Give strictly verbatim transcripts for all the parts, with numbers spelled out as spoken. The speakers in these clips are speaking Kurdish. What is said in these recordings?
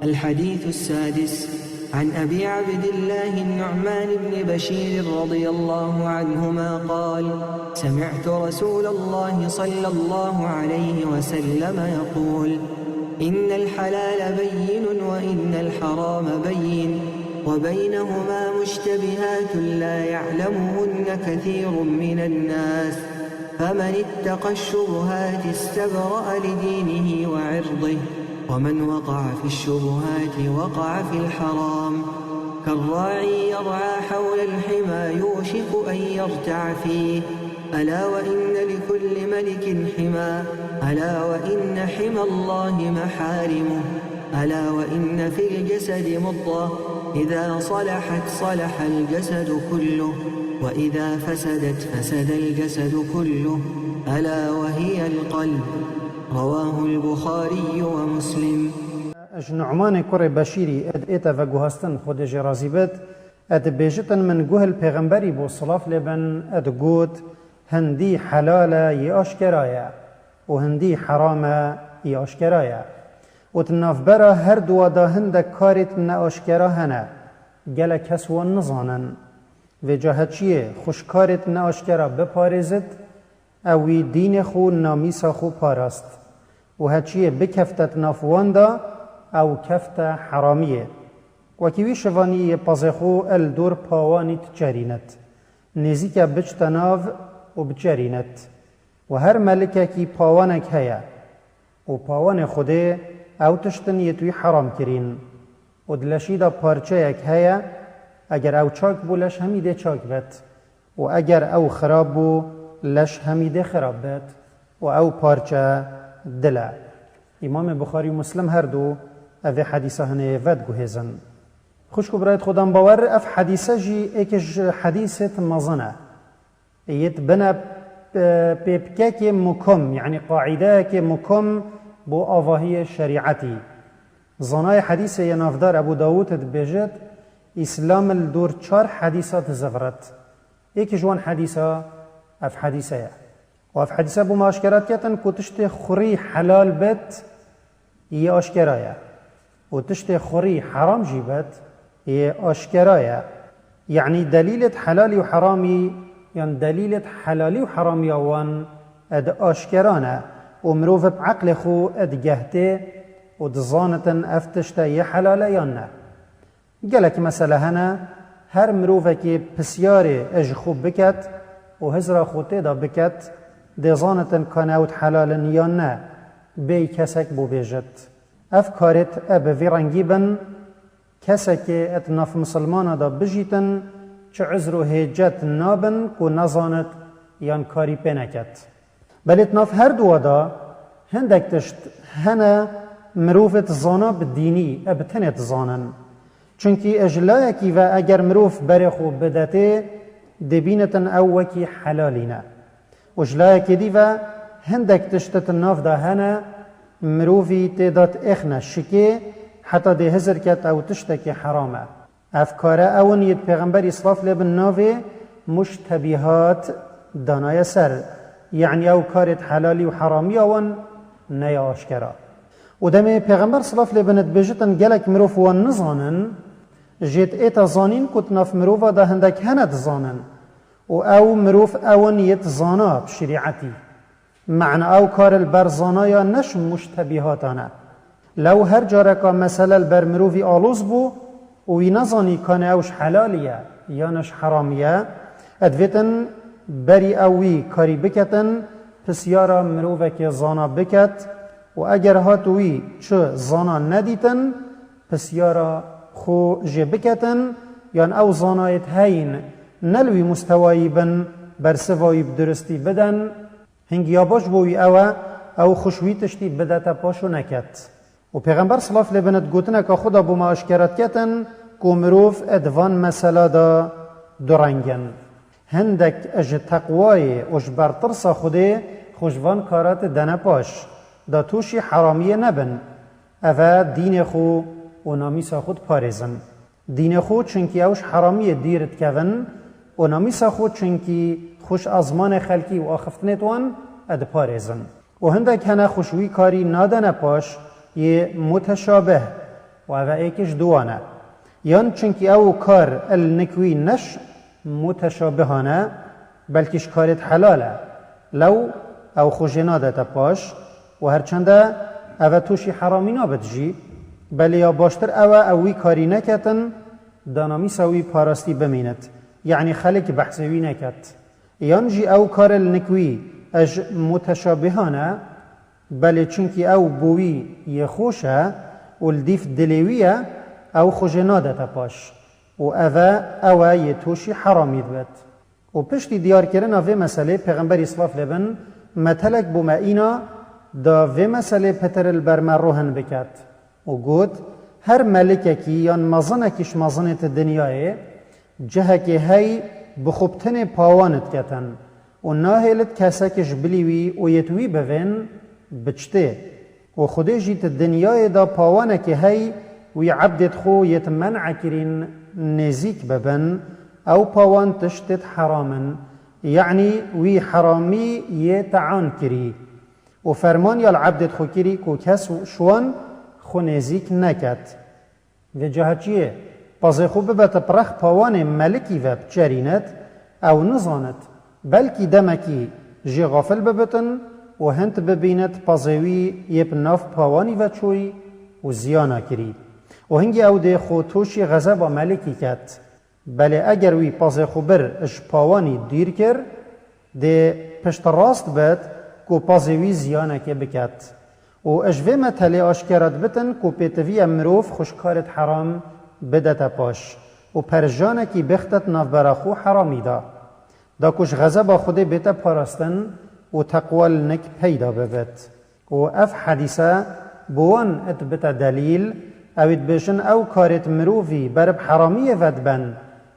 الحديث السادس. عن أبي عبد الله النعمان بن بشير رضي الله عنهما قال: سمعت رسول الله صلى الله عليه وسلم يقول: إن الحلال بين وإن الحرام بين، وبينهما مشتبهات لا يعلمهن كثير من الناس، فمن اتقى الشبهات استبرأ لدينه وعرضه، ومن وقع في الشبهات وقع في الحرام. كالراعي يرعى حول الحمى يوشك أن يرتع فيه، ألا وإن لكل ملك حمى، ألا وإن حمى الله محارمه، ألا وإن في الجسد مضغة، إذا صلحت صلح الجسد كله، وإذا فسدت فسد الجسد كله، ألا وهي القلب. رواه البخاري ومسلم. Ji Nu'manê kurê Beşîrî ed ête veguhastin, Xwedê jê razî bit, ed bêjitin min guh li Pêxemberî bû, silav lê bin, ed got: Hindî helal e, yê aşkera ye, û hindî heram e, yê aşkera ye. Û di navbera her duwa de hindek karêt neaşkera hene, gelek kes wan nizanin. Vêca heçiyê xwe ji karêt neaşkera biparêzit, ew wî dînê xwe û namîsa xwe parast. Û heçiyê bikefte di nav wan de, ew kefte heramiyê. Wekî wî şivanî yê pezê xwe el dor pawanî diçerînit. Nêzîke biçte nav û biçerînit. Û her melikekî pawanek heye. Û pawanê Xwedê ew tiştin yê tu wî heram kirîn. Û di leşî de parçeyek heye, eger ew çak bû, leş hemî dê çak bet. Û eger ew xirab bû, leş hemî dê xirab bet. Û ew parçe dil e. Îmamê Buxarî û Muslim her du evê hedîsa hinê vediguhêzin. Xwişk û birayet Xudan bawer, ev hedîse jî êk ji hedîsêt mezin e. Yêt bine, e, pêpkekê mukom, yanî qaîdeyekê mukom bo avahiyê şerîetî. Zanayê hedîsê yê navdar Ebû Dawûd dibêjit, Îslam li dor çar hedîsa dizivirit. Êk ji wan hedîsa ev hedîse ye. Û ev hedîse bo me aşkera diketin ku tiştê xurî helal bit, yê aşkera ye. Û tiştê xurî heram jî bit, yê aşkera ye. Yanî delîlêt helalî û heramî, yan delîlêt helalî û heramiya wan, e, di aşkera ne. Û mirov bi eqlê xwe, e, digehtê û dizanitin ev tişte yê helal e yan ne. Gelek mesele hene, her mirovekê pisyarê e ji xwe biket û hizra xwe tê de biket, dê zanitin ka ne ew helal in yan ne, bêyî kesek bo bêjit. Ev karêt e bi vî rengî bin, kesekê e di nav misilmana de bijîtin, çi uzr û hêcet nabin ku nezanit yan karî pê neket. Belê di nav her duwa de hindek tişt hene mirovêt zana bi dînî e bi tenê dizanin. Çunkî e ji layekî ve eger mirov berê xwe bidetê, dê bînitin ew wekî helalî ne. Û ji layekê dî ve hindek tişt di nav de hene mirovî tê de diêxne şikê, heta dê hizir ket ew tiştekî heram e. Ev kare ew in yêt Pêxemberî silav lê bin navê muştebîhat danaye ser. Yanî ew karêt helalî û heramiya wan neye aşkera. Û demê Pêxember silav lê bin dibêjitin gelek mirov wan nizanin, jêt ête zanîn ku di nav mirova de hindek hene dizanin. Û ew mirov ew in yêt zana bi şerîetî. Mena ew kar li ber zanaya ne ji muştebîhatan e. Lew her careka mesele li ber mirovî aloz bû û wî nezanî ka ne ew ji helalî ye yan ji heramî ye, e divêtin berî ew wî karî biketin, pisyara mirovekê zana biket û eger hat wî çi zana nedîtin, pisyara xwe jê biketin, yan ew zanayêt heyîn ne li wî mustewayî bin, bersiva wî bi duristî bidin, Hingî ya baş bo wî ew e, ew xwe ji wî tiştî bidete paş û neket. Û Pêxember silav lê bin di gotineka xwe de bo me aşkera diketin ku mirov di van mesela de du reng in. Hindek ji teqwayê û ji ber tirsa Xwedê xwe ji van kara didene paş, da tûşî heramiyê nebin. Ev e dînê xwe û namîsa xwe diparêzin. Dînê xwe, çunkî ew ji heramiyê dîr dikevin û namîsa xwe, çunkî xwe ji ezmanê xelkî û axiftinêt wan diparêzin. Û hindek hene xwe ji wî karî nadene paş, yê muteşabih, û ev êk ji duwan e. Yan çunkî ew kar li nik wî ne ji muteşabihan e, belkî ji karêt helal e. Lew ew xwe jê nadete paş û her çende ev e tûşî heramî nabit jî, belê ya baştir ew e ew wî karî neketin, danamîsa wî parastî bimînit. Yanî xelk behsê wî neket. Yan jî ew kar li nik wî e ji muteşabihan e, belê çunkî ew bo wî yê xweş e û li dîf dilê wî ye, ew xwe jê nadete paş. Û ev e, ew e yê tûşî heramî dibit. Û piştî diyarkirina vê meselê, Pêxemberî silav lê bin, metelek bo me îna da vê meselê pitir li ber me rohin biket. Û got, her melikekî yan mezinekî ji mezinê ti dinyayê, cihekê hey bi xwe bi tenê pawan diketin û nahêlit kesek ji bilî wî û yêt wî bivên biçtê. Û Xwedê jî ti dinyayê de pawanekê hey wî ebdêt xwe yêt men'e kirîn nêzîk bibin, ew pawan tiştêt heram in, yanî wî heramî yê te'an kirî. Û ferman ya li ebdêt xwe kirî ku kes ji wan xwe nêzîk neket. Vê caha çiyê, pazê xwe bibete bi rex pawanê melikî ve biçerînet, ew nizanit, belkî demekî jê xafil bibitin û hind bibînet pazê wî yê bi nav pawanî ve çûyî û ziyana kirî. Û hingî ew dê xwe tûşî xezeba melikî ket. Belê eger wî pazê xwe bir ji pawanî dûr kir, dê piştrast bit ku pazê wî ziyanekê biket. Û ji vê metelê aşkera dibitin ku pêtiviye mirov xwe ji karêt heram bidete paş û perjanekî bixtet navbera xwe heramî de. Da ku ji xezeba Xwedê bête parastin û teqwa li nik peyda bibit. Û ev hedîse bi wan dibite delîl, ew ê dibêjin ew karêt mirovî ber bi heramiyê ve diben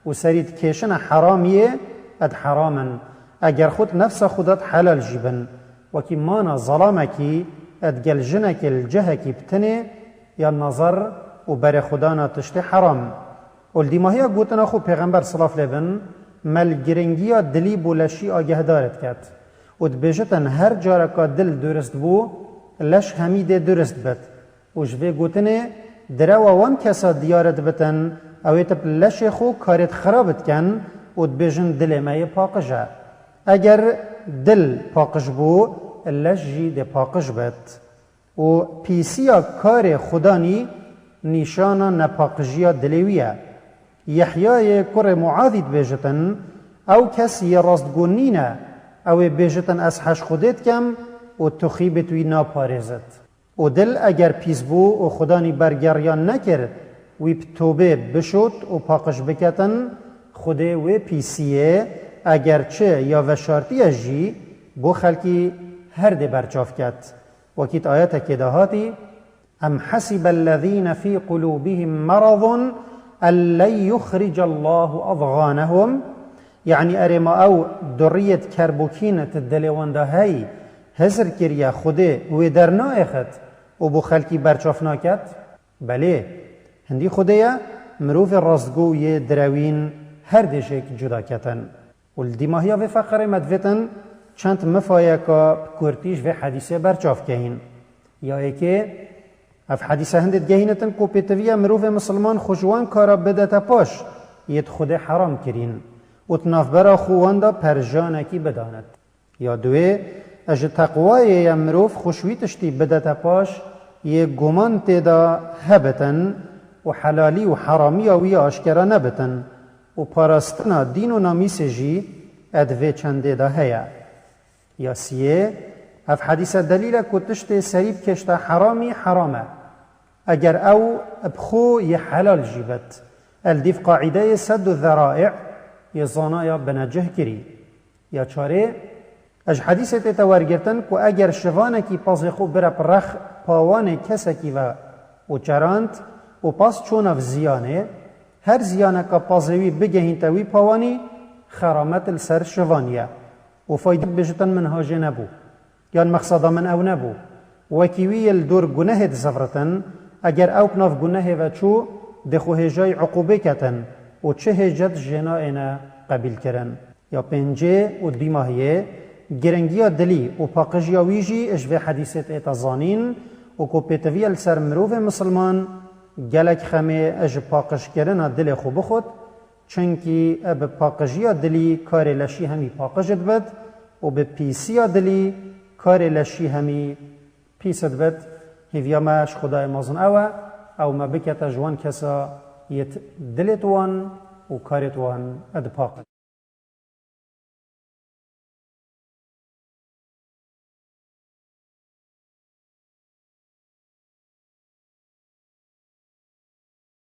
û serî dikêşine heramiyê, ed heram in. Eger xwe di nefsa xwe de di helal jî bin, wekî mana zelamekî, ed gel jinekê li cihekî bi tenê, ya nazar û berê xwe dana tiştê heram. Û li dîmahiya gotina xwe Pêxember silav lê bin, me li giringiya dilî bo leşî agehdar diket. Û dibêjitin her careka dil durist bû, leş hemî dê durist bit. Û ji vê gotinê direwa wan kesa diyar dibitin, ew ê tip leşê xwe karêt xirab diken û dibêjin dilê me yê paqij e. Eger dil paqij bû, leş jî dê paqij bit. Û pîsiya karê Xudanî nîşana nepaqijiya dilê wî ye. Yehyayê kurê Muazî dibêjitin, ew kes yê rastgo nîne, ew ê bêjitin ez heş Xwedê dikem û tu xîbêt wî naparêzit. Û dil eger pîs bû û Xudanî bergeriyan nekir, wî bi tobê bişot û paqij biketin, Xwedê wê pîsiyê eger çi ya veşartiye jî bo xelkî her dê berçav ket. Wekî di ayetekê de hatî, "Em hesibe ellezîne fî qulûbihim meradun en len yuxrice Allahu adganehum." Yanî erê ma ew duriyêt kerbokîn di dilê wan de hey, hizir kiriye Xwedê wê dernayêxit û bo xelkî berçav naket? Belê, hindî Xwedê ye, mirovê rastgo û yê direwîn her dê jêk cuda ketin. Û li dîmahiya vê feqerê me divêtin çend mifayeka bi kurtî ji vê hedîsê berçav keyîn. Ya êkê, ev hedîse hindê digehînitin ku pêtiviye mirovê misilman xwe ji wan kara bidete paş, yêt Xwedê heram kirîn û di navbera xwe wan de perjanekî bidanit. Ya duwê, e ji teqwayê ye mirov xwe ji wî tiştî bidete paş, yê guman tê de hebitin û helalî û heramiya wî ya aşkera nebitin û parastina dîn û namîsê jî e di vê çendê de heye. Ya siyê, ev hedîse delîl e ku tiştê serî bikêşte heramî heram e. Eger ew bi xwe yê helal jî bit, el dîv qaîdeyê sedd û zeraî yê zanaya binecih kirî. Ya çarê, e ji hedîsê tête wergirtin ku eger şivanekî pazê xwe bire bi rex pawanê kesekî ve û çerand û paz çû nav ziyanê, her ziyaneka pazê wî bigehînte wî pawanî, xeramet li ser şivanî ye û fayde bêjitin min hajê nebû. Yan mexseda min ew nebû. Wekî wî yê li dor gunehê dizevritin, eger ew bi nav gunehê ve çû, dê xwe hêjayî uqûbê ketin û çi hêcet jê nayêne qebîlkirin. Ya pêncê û dîmahiyê, giringiya dilî û paqijiya wî jî ji vê hedîsê tête zanîn û ku pêtiviye li ser mirovê misilman Gelek xem ê ji paqijkirina dilê xwe bixwit, çunkî bi paqijiya dilî karê leşî hemî paqij dibit û bi pîsiya dilî karê leşî hemî pîs dibit. Hêviya me ji Xwedayê mezin ew e, ew me bikete ji wan kesa yêt dilêt wan û karêt wan dipaqij.